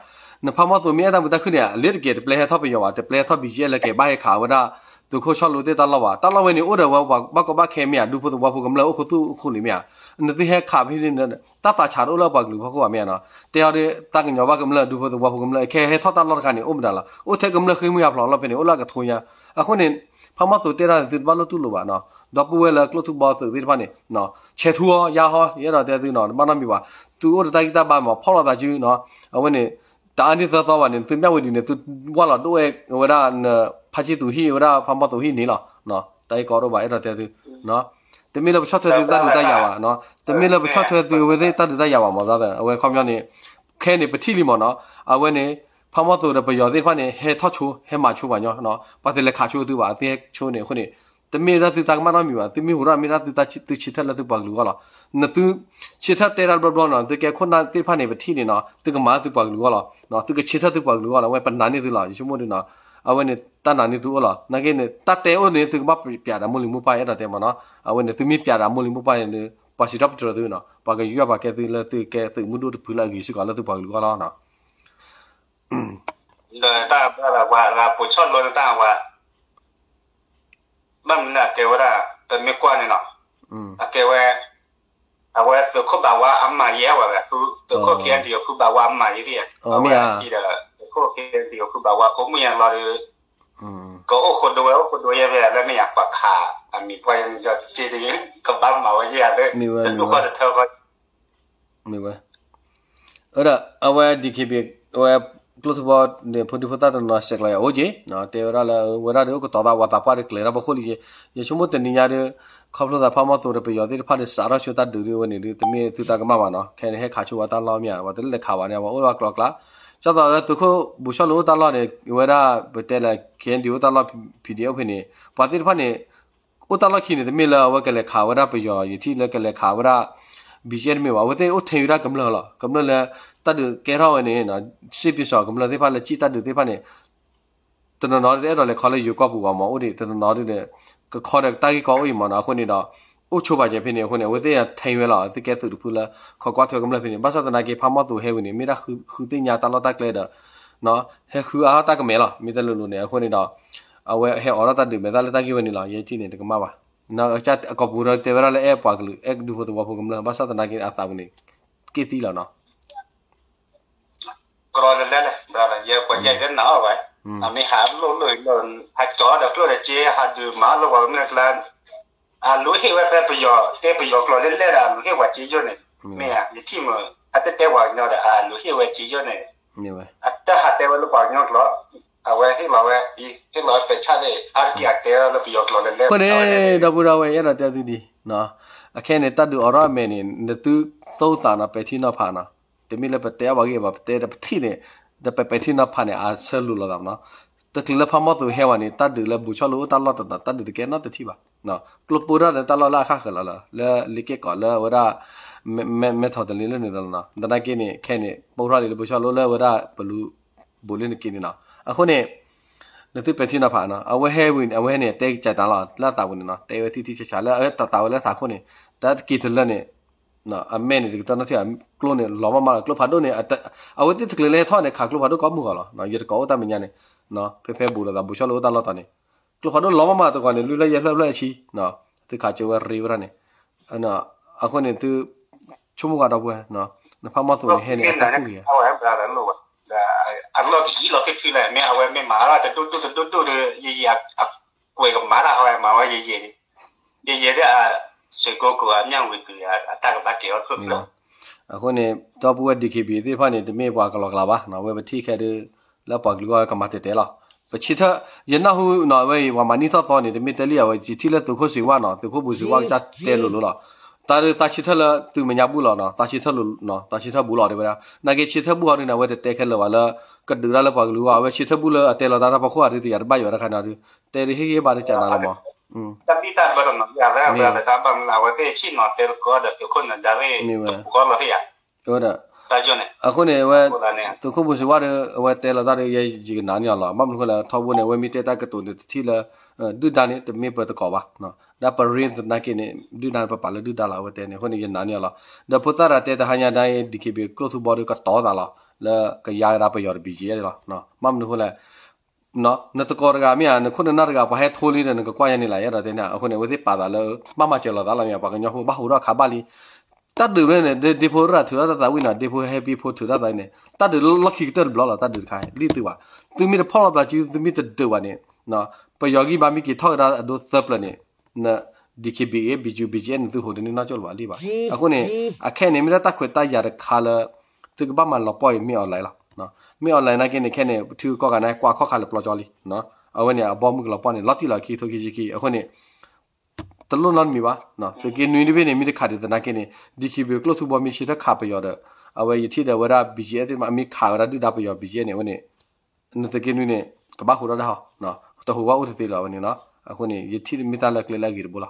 နဖးမီၢ်သိးမ့ၢ်အဲၣ်တၢ်မုာ်တၢ်ခုၣ်န့ၣ် အလ့တက့ၢ် တပျဲဟဲထီၣ်ပယီၤဘၣ် တပျဲဟဲထီၣ် ဘံၣ်ကၠံၣ်အဲၣ် လၢက့ၤဘၣ်ဟဲခးဝဲဒၣ် သုးခိၣ်ဆီလိသ့ၣ်တၢ်လီၢ်ဘၣ် တၢ်လီၢ်ဝဲန့ၣ် အိၣ်ဒီးဝဲပှၤဘၣ်ကီဘၣ်ခဲမ့ၢ်ဧါ ဒူဖိသဝီဖိကမျၢၢ်အိၣ်ခူသူၣ်အိၣ်ခူလံမ့ၢ်ဧါ နသုဟဲခးဖဲန့ၣ် တၢ်သးဆးတအိၣ်လၢပှၤကလုာ်ဖီခိၣ်ဘၣ်မ့ၢ်ဧါနီၤ တဲအီၤဒီး တၢ်ကညီၤဘၣ်ကမျၢၢ် ဒူဖိသဝီဖိကမျၢၢ် ခဲဟဲထီၣ်တၢ်လီၢ်တခါန့ၣ် အိၣ်မတၤလီၤ အိၣ်ထဲကမျၢၢ်ဃ့မုၢ်ဟးဖျိးလီၤဖဲန့ၣ် အိၣ်လၢအကထိညါ အဃိန့ၣ် ဖးမီၢ်သိးတဲတၢ်န့ၣ် သုတဘၣ်လိၣ်တူၢ်လိာ်ဘၣ်နီၤ ဒီပုၢ်ဝဲၢ်လၢကျိၣ်ထူဘီသုးသ့ၣ်တဖၣ်န့ၣ် ဆဲးထူအီၤ ယါဟီ ယအဲၣ်ဒိးတဲသုနီၤ တဘၣ်နီတမံၤဘၣ် သုအိၣ်ဒီးတၢ်ဂံၢ်တၢ်ဘါမး ဖီၣ်လိာ်သးစုနီၤ အဝဲန့ၣ် တအါန့ၢ်သၢသီဘၣ်န့ၣ် သုမၠၣ်ဝတံၤန့ၣ် သုဝၢ်လီၤဒိၣ်ဝဲဝဲဒၣ် ဖးဆံသူးဟံၣ်ဝဲဒၣ်ဖးမီၢ်သိးဟံၣ်န့ၣ်လီၤ တၢ်ဂ့ၢ်ကီဒိၣ်ဘၣ် အဲၣ်ဒိးတဲသု တမ့ၢ်လၢပဆီၣ်ထွဲသုတၢ်ဒုးတၢ်ယၤဘၣ် တမ့ၢ်လၢပဆီၣ်ထွဲသုအဝဲသ့ၣ်တၢ်ဒုးတၢ်ယၤဘၣ်မး အဝဲခီပညီန့ၣ် ခဲန့ၣ်ပထံၣ်လံမးနီၤ အဝဲန့ၣ် ဖးမီၢ်သိးဒီးပယီၤသ့ၣ်တဖၣ်န့ၣ် ဟဲထီၣ်ဆိ ဟဲမၤဆိပှၤကညီ ပှၤသ့ၣ်လဲၤခးဆိသုဘၣ် အသုဟဲဆိန့ၣ်အဃိန့ၣ် တမ့ၢ်ဒၣ်သုတၢ်ကမၣ်နီတမံၤဘၣ် သုမ့ၢ်ဟူးထီၣ်မ့ၢ်ဒၣ်သုဆၢထၢၣ်လၢသုပှၤကလုာ်အဂီၢ်လီၤ နသုဆၢထၢၣ်တဲတၢ်တဘျီဘျီနီၤ သုကဲခိၣ်နၢ်သ့ၣ်တဖၣ်န့ၣ် ပထံၣ်န့ၣ်နီၤ သုကမၤသုပှၤကလုာ်အဂီၢ်လီၤ သုကဆၢထၢၣ်သုပှၤကလုာ်အဂီၢ်လီၤ အဝဲပနာ်န့ၢ်သုလီၤ ယဆိကမိၣ်ဒ်နီၤ အဝဲန့ၣ်တၢ်နာ်န့ၢ်သုအိၣ်လီၤ နာ်က့န့ၣ် တၢ်တဲအိၣ်န့ၣ် သုကဘၣ်ပျးတၢ်မိၢ်လံၤမိၢ်ပှၢ် အဲၣ်ဒိးတဲမးနီၤ အဝဲန့ၣ်သုမ့ၢ်ပျးတၢ်မိၢ်လံၤမိၢ်ပှၢ်န့ၣ် ပှၤစံးထီၣ်ပတြၢၤသုနီၤ ပှၤကယူးယီၣ်ပှၤကဲသုလၢသုကဲသုးမုၢ်ဒိၣ်တဖုလၢအဂ့ၤစ့ၢ်ကီးလၢသုပှၤကလုာ်အဂီၢ်လီၤ ဒီးတၢ်ဘၣ်လၢပှၤပိာ်ဆီၣ်လိတၢ်ဝဲ ဘၣ်မနုၤအကဲဝဲဒၣ် ပမ့ၢ်ကွၢ်န့ၣ်နီၤ အကဲဝဲ အဝဲသုးခိၣ်ဘၣ်ဝါအမၤယဲၢ်ဝဲ သုးခိၣ် ခံအဒံး အဖုဘၣ်ဝါအမၤယဲၢ်ဧါ အဝဲအံၤဒီး သုးခိၣ် ခံအဒံး အဖုဘၣ်ဝါ အိၣ်မူယဲၢ်လီၤဒီး ကအိၣ်ဃိဒိဝဲ အိၣ်ဃိဒိဝဲယဲၢ်ဖဲလၢမ့ၢ်ယၤ ပှၤခးအမံၤပှၢ်ယဲၢ်န့ၣ် ကၠီက့ဒီး ကဘၣ်မၤဝဲယဲၢ်ဧါ တဒူၣ်ဃီတထၢဃီ မ့ၢ်ဝဲ အဝဲဒၣ် အဝဲ ဒီး ကဘ့ၣ် အဝဲ ကျိၣ်ထူဘီန့ၣ် ဖိဒံဖိသၣ်တနီၤ ဆဲးကျိးယၤအိၣ်က့ၤ တဲဝဲဒၣ်လၢ ဝဲဒၣ်ဒီးအိၣ်ကတီၤသး ပှၤသးပှၢ်ဒီးကျဲၤထီၣ်ပခိၣ်လံက့ၤ ယဆိကမိၣ်တနံၤညါဒီး ခီဖျိသးဖးမီၢ်သိးဒီးပယီၤသ့ၣ်တဖၣ်ဒီး စးထီၣ်ဆိတၢ်ဒုးဒ်ဝဲန့ၣ်ဒီး တမ့ၢ်သုတၢ်ကမၣ်ဘၣ်နီၤ ခဲန့ၣ်ဟဲခးဆိဝဲတၢ်လီၢ်မ့ၢ်ဧါ ပှၤတလဲၤခးဘၣ်န့ၣ် ပှၤအိၣ်လၢကျိၤကျါ ကၢ်သိးလၢသုးခိၣ်ဘူၣ်ဆီၣ်လိအိၣ်တၢ်လီၢ်န့ၣ် ဝဲဒၣ် ပတဲလၢ ခဲအံၤဒံး အိၣ်တၢ်လီၢ် ဖံးဒံး အိၣ်ဖဲန့ၣ် ပှၤသ့ၣ်တဖၣ်န့ၣ် အိၣ်တၢ်လီၢ်ခံန့ၣ် တမ့ၢ်လၢအဝဲကလဲၤခးဝဲဒၣ်ပယီၤယထံၣ်လၢကလဲၤခးဝဲဒၣ် ဘံၣ်ကၠ့ တမ့ၢ်ဘၣ် အဝဲသ့ၣ်အိၣ်ထဲဝဲဒၣ်ကမျၢၢ်လီၤ ကမျၢၢ်လၢ တၢ်ဒုးကဲထီၣ်ဝဲန့ၣ် စ့ပ့ၤစီၤကမျၢၢ်သ့ၣ်တဖၣ်လၢကံၣ်တၢ်ဒုးသ့ၣ်တဖၣ်န့ၣ် တနီၤနီၤဒုးတအဲၣ်ဒိးလဲၤခီလၢယိၤကီၢ်ပူၤဘၣ်မး အိၣ်ဒံး တနီၤနီၤဒုး ကခီဒီးတၢ်ဂ့ၢ်ကီအိၣ်အံၤမးနီၤ အဃိန့ၣ်ဒီး အိၣ်ဆိပာ်စၢၤဖဲန့ၣ်အဃိန့ၣ် အဝဲသ့ၣ်ထဲဝဲလီၤ သုကဲသုးတဖုလၢ ခိးကွၢ်ထွဲကမျၢၢ်ဖဲန့ၣ် ဘၣ်ဆၣ်သနာ်က့ ဖးမီၢ်သိးဟဲဝံၤန့ၣ် မ့ၢ်ဒၣ်ဃုသ့ၣ်ညါတၢ်လီၢ်တၢ်ကျဲဒီး ဟဲဃုအါထီၣ်တၢ်ကမဲာ်လီၤ မ့ၢ်တလိၤလိၤန့ၣ် အဃိန့ၣ်ဒီး အဝဲဟဲအိးထီၣ်တၢ်ဒုးမဲာ်သၣ်လၢတၢ်ဂ့ၢ်ဝဲန့ၣ်လီၤ ယဲထံၣ်န့ၣ် တကမၣ်ဘၣ် အကစၢ်အကီၢ်ပူၤဒီးတဲဝဲဒၣ်လၢအဲၣ်ပှၤကလုာ် အဲၣ်ဒူဖိသဝီဖိကမျၢၢ် ဘၣ်ဆၣ်သနာ်က့ အသးပူၤန့ၣ် က့ၢ်သံလီၤနီၤ ကရီလဲၤလဲၤလဲၣ် ယပှၤယဲၢ်ကနၣ်အီၤဝဲ အမ့ၢ်ဟးလိၣ်လိၣ်လီၤ ဟးကၠီဒီးကျိၣ်ဒီးစ့ ဟးဒုးမၤလိပှၤကမျၢၢ်ကျါ အလူၤဟ့ၣ်ဝဲဖဲပယီၤ တဲပယီၤကျိာ်လဲၤလဲၣ်ဒီး အလူၤဟ့ၣ်ပှၤစ့ယိၣ်န့ၣ် မ့ၢ်ဧါ ယထံၣ်မုာ် အတတဲပှၤကညီဒီး အလူၤဟ့ၣ်ဝဲစ့ယိၣ်န့ၣ် အတဟးတဲဝဲလၢပှၤကညီကျိာ် အဝဲဟ့ၣ်လီၤဝဲ ဟ့ၣ်လီၤဝဲပဲာ်ဆၣ်သ့ၣ် အါတက့ၢ်အတဲလၢပယီၤကျိာ်လဲၤလဲၣ် အဃိန့ၣ် ဒီပုၢ်ဒီဝဲၢ် ယအဲၣ်ဒိးတဲသုဒ် အခဲအံၤန့ၣ် တၢ်ဒုးအိးထီၣ်အမဲာ်န့ၣ် နသုသိသးနီၤ ပဲာ်ထံနီၤဖးနီၤ တမ့ၢ်လၢပတဲအီၣ်ပှၤဂ့ၢ်ဘၣ် ပတဲဒီးပထံၣ်န့ၣ် ဒီးပပဲာ်ထံနီၤဖးန့ၣ် အဆၢလိၤလိာ်သးနီၤ တချုးလၢဖးမီၢ်သိးဟဲဝဲန့ၣ် တၢ်ဒုးလၢဘူၣ်ဆီၣ်လိအိၣ်တၢ်လီၢ်တတီၤ တၢ်ဒုးတကဲနီတထံၣ်ဘၣ် ကျိပိၢ်ထီၣ်ဒီးတၢ်လီၢ်လၢအခၣ်ဃၢၤလီၤလီၤ လၢလ့က့ၢ်ကီးလၢအဝဲဒၣ် မဲထီၣ်တလ့လၢန့ၣ်လီၤနီၤ သနာ်က့န့ၣ် ခဲအံၤန့ၣ် ပိၢ်ထီၣ်လံလၢဘူၣ်ဆီၣ်လိလၢအဝဲဒၣ်ပလူၤ ဘူးလၢနက့ၤန့ၣ်နီၤ အဃိန့ၣ် နသုပဲာ်ထံနီၤဖးနီၤ အဝဲဟဲဝံၤန့ၣ် အဝဲဟဲန့ၣ် တဲကစၢ်တၢ်လီၤ လၢအသးပူၤန့ၣ်နီၤ တဲဝဲထံထံဆးဆးလၢအတၢ်သးဝဲလၢအသးခိၣ်န့ၣ် တၢ်တက့ၤတလၢန့ၣ် အမဲာ်န့ၣ် တကတၢၢ်နီတထံၣ် ကျိန့ၣ် လီၤမးမးလီၤ ကျိဖးဒိၣ်န့ၣ် အဝဲသ့ၣ်တချုးလၢဟဲထီၣ်န့ၣ် ခးကျိဖးဒိၣ်ကိးမုၢ်ဂီၤလီၤ ယတကိးအိၣ်တၢ်မဲာ်ညါန့ၣ် ဖဲဖဲဘူးလိာ်သး ဘူၣ်ဆီၣ်လိအိၣ်တၢ်လီၢ်တီၤန့ၣ် ကျိဖးဒိၣ်လီၤမးမးတဂီၤန့ၣ် လွံၢ်ဖျၢၣ်ယဲၢ်ဖျၢၣ်ဖျၢၣ်အဆံ သုခးကၠိဝဲရ့ဝဲဒၣ်န့ၣ် အဃိန့ၣ် သု ဆိကမိၣ်ကွၢ်ဒီပုၢ်ဝဲၢ် နဖးမီၢ်သိးန့ၣ် ဟဲန့ၣ် အတၢ်ကူၣ်က့ၤ အလီၢ်ကယံာ်လီၤခံထံလၢ မ့ၢ်အဝဲမ့ၢ်မၤလီၤတဒိၣ်ဒိၣ်တဒိၣ်ဒိၣ်ဒီး ယယံာ်အကွဲးကမၤတၢ် အဝဲမၤဝဲယယံာ် ယယံာ်ဒီး စ့ၢ်ကီးကိးအမၠၣ်ဝံၤကွံာ် အတၢ်ကဘၣ်ကဲၤအီၤတဖျၢၣ်ဖျၢၣ် အဃိန့ၣ် ဒီပုၢ်ဝဲၢ် DKBA သ့ၣ်တဖၣ်န့ၣ် တမ့ၢ်ပှၤကလီကလးဘၣ်, ဝဲပထံၣ်ခဲဒုး လၢပှၤကလုာ်ဂီၢ်ကမၤတဲာ်တဲာ်လီၤ. ပဆၢထၢၣ် ယနၢ်ဟူနီၤ အဝဲအံၤ ပှၤမၤနံၣ်ထီၣ်သီန့ၣ် တမ့ၢ်တဲလံအဝဲ ယထံၣ်လၢသုးခိၣ်စံးဝါနီၤ သုးခိၣ်ပူၤစံးဝါကစၢ်တဲလိၤလိၤလီၤ. တၢ်ဒုးသးဆၢထၢၣ်လၢသုမဲာ်ညါဘူၣ်လီၤနီၤ သးဆၢထၢၣ်လိၤနီၤ သးဆၢထၢၣ်ဘူးလီၤတဲဝဲဒၣ် နာ်က့ဆၢထၢၣ်ဘူးဟီဒုးန့ၣ် အဝဲတတဲခဲလၢာ်ဘၣ်လၢ ကဒုးတၢ်လၢပှၤကလုာ်ဂီၢ် အဝဲဆၢထၢၣ်ဘူးလၢအတဲလီၤတၢ်တၢ်ဖီခိၣ်အဒုးတယၤတဘၣ်ယိးတခါန့ၣ်ဒုး တဲဒုးဟ့ၣ်ဂံၢ်ဘါဒုးကနၤလီၤမး မ့ၢ်ဝဲ အဝဲသ့ၣ်ဆ့ၣ်နီၤတဲသကိးဒီးသုးခိၣ်နဒါသ့ၣ် မ့ၢ်ဝဲ တပူၤဃီလီၤဟ့ၣ်ယၤ ဝဲဒၣ် အဃိန့ၣ် အဝဲ သုးခိၣ်ပူၤစံးဝါဒီး အဝဲတဲလီၤတၢ်ဒီး ယကနၤန့ၢ်အီၤလီၤ. ဘၣ်မနုၤအဃိလဲၣ် ထီဘိန့ၣ် အဝဲမ့ၢ်တဲတၢ်ကတိၤန့ၣ် တထံၣ်လၢ ဒုၣ်ဒါန့ၣ် တမ့ၢ်ပတကိးဘၣ်. ဒီးပရ့သနာ်က့န့ၣ် ဒုၣ်ဒါန့ၣ် ပပာ်လၢဒုၣ်ဒါလီၤ အဝဲတဲန့ၣ် အဃိန့ၣ် ယနၤန့ၢ်အီၤလီၤ. ဒီးဖိသၣ်တၢ်တဲတဟါညါဒၣ်အံၤ DKBA ကျိၣ်ထူဘီဒီးကတီၤသးလီၤ လၢကယါကဒါပယီၤတဘံၣ်ကဲန့ၣ်လီၤ. ဘၣ်မနုၤအဃိလဲၣ် နတကိးတဂၤမ့ၢ်ဧါ နခိၣ်နနၢ်တဂၤ ပှၤဟဲထိလံဒီး နကကွၢ်ယါန့ၣ်လီၤ ယအဲၣ်ဒိးတဲန့ၣ် အဃိန့ၣ် အဝဲသ့ၣ်ပာ်သးလၢ ဘၣ်မၤစၢၤလိာ်သးလီၤမ့ၢ် ပှၤကညီဖိဘၣ်ဟူးထီၣ်ခးဘၣ်လံ တၢ်ဒုးဝဲန့ၣ် ဒ့ဖိရၣ်ထုးထီၣ်တၢ်သးဝံၣ်နီၤ ဒ့ဖိဟဲပံဖိထုးထီၣ်သးန့ၣ် တၢ်ဒုးလီၢ်ခံကတၢၢ်တဘျီလီၤ တၢ်ဒုးတခါ လံသုဘၣ် သုမ့ၢ်တဖီၣ်လိာ်သးစု သုမ့ၢ်တဒုးဘၣ်န့ၣ် ပယီၤဂံၢ်ဘါမ့ၢ်က့ၤထီၣ်ကဒါအဒိသၢပျၢၤန့ၣ် န DKBA BGF န့ၣ် သုဟိးတန့ၢ်နီၢ်ကၠိလၢၤဘၣ်လံဘၣ်. အဃိန့ၣ် အခဲန့ၣ် မ့ၢ်ဒၣ်တၢ်ခွဲးတၢ်ယာ်တခါလၢ သုကဘၣ်မၤလီၤပှီၢ်အံၤ မ့ၢ် online လီၤ. မ့ၢ် online နာ်က့န့ၣ် ခဲန့ၣ် ထံဂုၤကီၢ်ဂၤန့ၣ် ကွၢ်ခီၣ်ခါလၢပျီကၠီလံ အဝဲန့ၣ် အဘီမုၢ်ကလီၤပှီၢ်န့ၣ် လီၤတံၢ်လီၤခံထိခံဆံခံ အဃိန့ၣ် တလိၣ်နီတမံၤဘၣ်. သုးက့နွံတဘ့ၣ်န့ၣ် မ့ၢ်တခးဒံးသနာ်က့န့ၣ် DKBA ကျိၣ်ထူဘီမ့ၢ်ဆၢထၢၣ်ခးပယီၤဒီး အဝဲယထံၣ်ဒီးဝဲဒၣ် BGF သ့ၣ်တဖၣ် မ့ၢ်ခးဝဲဒၣ်ဒုၣ်ဒါပယီၤ BGF န့ၣ် အဝဲန့ၣ် နသုးက့နွံန့ၣ် ကဘၣ်ဟူးထီၣ်ဒၣ်ဟီ တဟူးဘၣ်အိၣ်တသ့လၢၤအဝဲန့ၣ်လီၤ. အဃိန့ၣ် ယထံၣ်မ့ၢ်တၢ်လၢကျဲလၢအဂ့ၤတဘိလီၤ.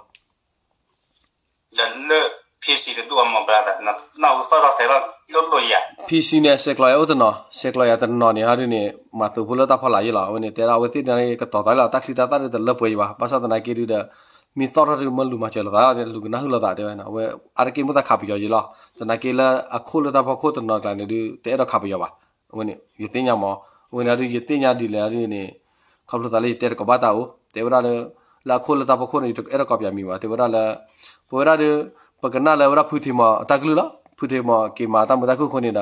လၢ PC တဒူၣ်အမၤဘျါသး နၢ်ဟူသီၣ်ထီၣ်သဲလီၤလိၣ်လိၣ်ယၤ PC န့ၣ် ဆဲးကျိးယၤအိၣ်တနီၤ ဆဲးကျိးယၤတနီၤန့ၣ်ဟီဒုန့ၣ် မၤသုးဖိလၢတၢ်ဖီလာ်ယဲလီၤ. အဝဲန့ၣ် တဲဒၣ်အဝဲသ့ၣ်န့ၣ် ကတီၤသးလီၤ တၢ်ချံတၢ်သၣ်ဒုတလၢပှဲၤယံၤဘၣ်. ဘၣ်ဆၣ်သနာ်က့ဒုဒီး မ့ၢ်သီၣ်ထီၣ်ဒုမ့ၢ်လူၤမၤစၢၤလိာ်သး လူၤကနၢ်ဟူလိာ်သးတဲဝဲန့ၣ် အဝဲအါတက့ၢ်မိၣ်သးခးပယီၤယံၤလီၤ. သနာ်က့လၢအခိၣ်လၢတၢ်ဖီခိၣ်တနီၤကျါန့ၣ်ဒု တအဲၣ်ဒိးခးပယီၤဘၣ်. အဝဲန့ၣ် ယသ့ၣ်ညါမး အဝဲန့ၣ်ဒု ယသ့ၣ်ညါဒ်လဲၣ်ဒုန့ၣ် ခီဖျိသးလၢယတဲတကိးဘၣ်တၢ်အိၣ် တဲဝဲဒၣ်လၢ လၢအခိၣ်လၢတၢ်ဖီခိၣ်န့ၣ် ယတအဲၣ်ဒိးကိးပယီၤမံၤဘၣ် တဲဝဲဒၣ်လၢ ပဝဲဒၣ်ဒု ပကနၣ်လၢဝဲဒၣ်ဖုထံမီၤတၢ်ကလုၢ်လီၤ. ဖုထံမီၤက့ၤမၤတၢ်မုာ်တၢ်ခုၣ်အဃိန့ၣ်ဒီး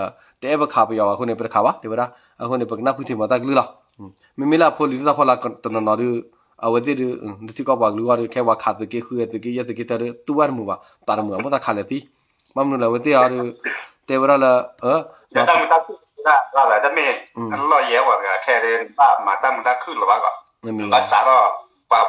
တအဲၣ်ပခးပယီၤဘၣ်အဃိန့ၣ် ပတခးဘၣ် တဲဝဲဒၣ်. အဃိန့ၣ် ပကနၣ်ဖုထံမီၤတၢ်ကလုၢ်လီၤ. မ့မ့ၢ်လၢအဖိလံၤတၢ်ဖီလာ်တနီၤနီၤဒု အဝဲသ့ၣ်ဒု နထံကီၢ်ပှၤကလုာ်ဂီၢ်ဒု ခဲပှၤခးသုးက့ဃုသုးက့ယဲၢ်သုးက့တၢဒု တူၢ်ဝဲတမုာ်ဘၣ် သးတမုာ်ဘၣ် မိၣ်သးခးလဲၤသံ ဘၣ်မနုၤလဲၣ် အဝဲသ့ၣ်အီၤဒု တဲဝဲဒၣ်လၢ တၢ်မုာ်တၢ်ခုၣ်ဒၣ်ဘၣ် တမ့ၢ် လီၢ်ယဲၢ်ဝဲဂၤခဲဒု ဘၣ်မၤတၢ်မုာ်တၢ်ခုၣ်လၢၤဘၣ်ဂီၢ် ဘၣ်စးထီၣ်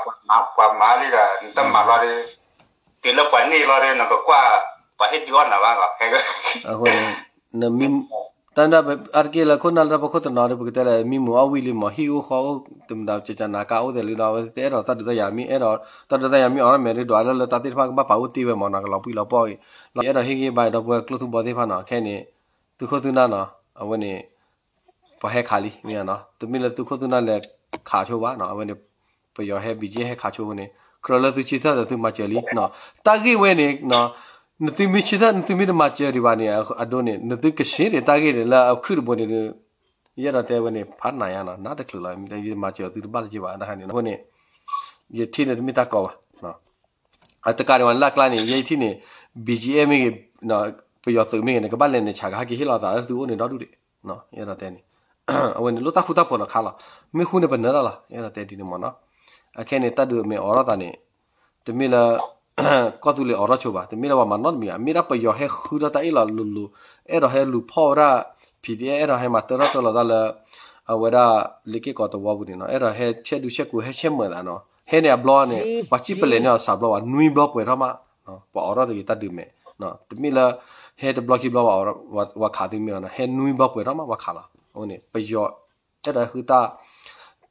ပှၤမၤလံဒီး နတမၤလီၤဒု တုၤလၢပှၤန့ၢ်လီၤဒု နကကွၢ် ပှၤဟ့ၣ်ဒုးအီၣ်နၤဘၣ်ဂီၢ် ခဲ တၢ်ဒၣ်အါတက့ၢ်လၢခိၣ်နၢ်လၢတၢ်ဖီခိၣ်တနီၤဒု ပကတဲလၢ မံမုာ်အီၣ်ဝံၣ်လံမး ဟံၣ်အိၣ်ဃီအိၣ် တမတၤကကနၤကါအိၣ်သဲးလံဒီး အဝဲတအဲၣ်ဒိးတၢ်ဒုးတၢ်ယၤ မ့ၢ်အဲၣ်ဒိး တၢ်ဒုးတၢ်ယၤမ့ၢ်အိၣ်မ့ၢ်ဒု ဒွးလၢလၢတၢ်သ့ၣ်တဖၣ်ကဘၣ်ပာ်အိၣ်တ့ၢ်ဝဲမးနီၤ ကလီၤပှံၢ်လီၤပှီၢ်အံၤ လီၤအဲၣ်ဒိးဟ့ၣ်ဂံၢ်ဘါဒီပုၢ်ဝဲၢ်ကျိၣ်ထူဘီသ့ၣ်တဖၣ်နီၤ ခဲန့ၣ် သုးခိၣ်သုးနၢ်နီၤ အဝဲန့ၣ် ပှၤဟဲခးလံ မ့ၢ်နီၤ တမ့ၢ်လၢသုးခိၣ်သုးနၢ်လဲၤခးဆိဘၣ်နီၤ အဝဲန့ၣ် ပယီၤဟဲ ဘံၣ်ကၠ့ ဟဲခးဆိအဃိန့ၣ် ကြၢးလၢသုဆၢထၢၣ်ဒီးသုမၤစၢၤလံနီၤ တၢ်ဂ့ၢ်ဝဲန့ၣ် နသုမ့ၢ်ဆၢထၢၣ် နသုမ့ၢ်တမၤစၢၤဒံးဘၣ်န့ၣ် အဒိန့ၣ် နသုကဆှ့န့ၣ် တၢ်ဂ့ၢ်န့ၣ် လၢအခုၣ်တဘိန့ၣ်ဒု ယအဲၣ်ဒိးတဲဝဲန့ၣ် ဖးနၤယါနီၤ နါတချုးလီၤ ယမၤစၢၤသုတဘၣ်လၢၤဘၣ် တခါန့ၣ် အဃိန့ၣ် ယထံၣ်န့ၣ်တမ့ၢ်တၢ်ကီဘၣ် အတကးဒံးဘၣ်န့ၣ် လၢအကျါန့ၣ် ယဲယထံၣ်န့ၣ် ဘံၣ်ကၠ့ မ့ၢ်ဂ့ၤ ပယီၤသုးမ့ၢ်ဂ့ၤန့ၣ် ကဘၣ်လဲၤနုာ်ဆးကဟဲက့ၤဟ့ၣ်လီၤသးလၢသုအိၣ်န့ၣ်ဒီဒူၣ်ဒံး ယအဲၣ်ဒိးတဲန့ၣ် အဝဲန့ၣ် လိၣ်တၢ်ဃူတၢ်ဖိးလီၤခါလီၤ မ့ၢ်ဃူန့ၣ်ပနၢၤတၢ်လီၤ ယအဲၣ်ဒိးတဲဒ်န့ၣ်မးနီၤ အခဲန့ၣ် တၢ်ဒုးအမ့ၢ်အိးထီၣ်သးန့ၣ် တမ့ၢ်လၢ ကီၢ်သူလ့ၤအိးထီၣ်ဆိဘၣ် တမ့ၢ်လၢပှၤမၤနီတမံၤဘၣ် မ့ၢ်ဒၣ်ပယီၤဟဲဃုထီၣ်တၢ်အ့ၣ်လိာ်လိၤလိၤ အဲၣ်ဒိးဟဲလူၤဖီၣ်ဝဲဒၣ် PDF အဲၣ်ဒိးဟဲမၤတၢထီၣ်တၢလီၤတၢ်လၢ အဝဲဒၣ်လ့ၣ်က့ၣ်ကီးတဝီပူၤန့ၣ်နီၤ အဲၣ်ဒိးဟဲဆဲးဒူဆဲးကိးဟဲဆဲးမုာ်သးနီၤ ဟဲန့ၣ်အဘျီန့ၣ် ပှၤစံၣ်ပလဲၤန့ၢ်အီၤစးဘျီဘၣ် နွံဘျီပှဲၤထီၣ်မး ပှၤအိးထီၣ်တဂ့ၤတၢ်ဒုးမဲာ် တမ့ၢ်လၢ ဟဲတဘျီခံဘျီဘၣ် ပှၤခးသုမ့ၢ်အီၤနီၤ ဟဲနွံဘျီပှဲၤထီၣ်မး ပှၤခးလီၤ အဃိန့ၣ် ပယီၤ အဲၣ်ဒိးဟဲဃုတၢ်